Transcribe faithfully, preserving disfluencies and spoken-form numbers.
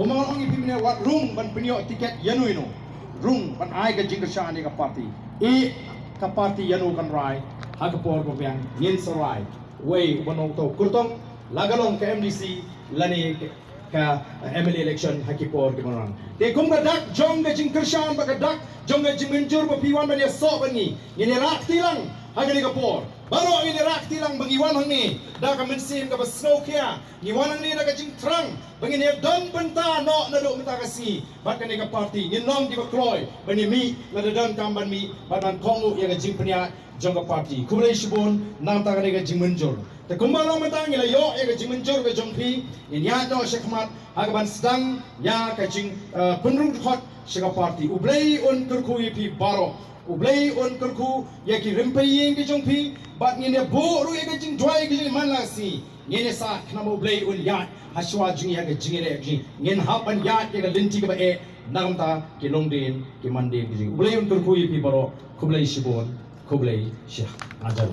Kumba nga ong ïa phi mynne, wat rung ban pynïoh tiket ïano ïano. Rung ban ai ka jingkyrshan ïa ka party. Ïa ka party ïano kan rai ha ka por ba biang, ngin sa rai. Wei uba nongthoh kyrtong, la ka long ka M D C lane ka, ka M L A election ha ki por ki ban wan. Te kum ka dak jong ka jingkyrshan bad ka dak jong ka jingmynjur ba phi wan ban ïasoh bad ngi, ngin ïarah kti lang ha kane ka por. Baroh ngin ïarah kti lang ba ngi wan hangne da ka mynsiem kaba sngewkhia. Ngi wan hangne da ka jingthrang ba ngin ïa don bynta noh naduh mynta ka sngi bad kane ka party. Ngin long kiba kloi ban ïa mih lada don kam ban mih bad ban kohnguh ïa ka jingpynïaid jong ka party. Khublei shibun na ka bynta kane ka jingmynjur. Te kumba long mynta ngi la ïoh ïa ka jingmynjur ka jong phi, ngin ïaid noh shakhmat ha kaban sdang ïa ka jing, eh, pynrung dkhot sha ka party. U Blei un kyrkhu ïa phi baroh. U Blei un kyrkhu ïa ki rympei ïing ki jong phi bad ngin ïa buh ruh ïa ka jingduwai ka jong ngi man la ka sngi. Ngin ïa sah khnang ba U Blei un ïaid ha shuwa jong ngi ha ka jingïaleh jong ngi. Ngin hap ban ïaid ïa ka lynti kaba eh na ka bynta ki longdien ki mandien ki jong ngi. U Blei un kyrkhu ïa phi baroh. Khublei shibun, khublei shihajar.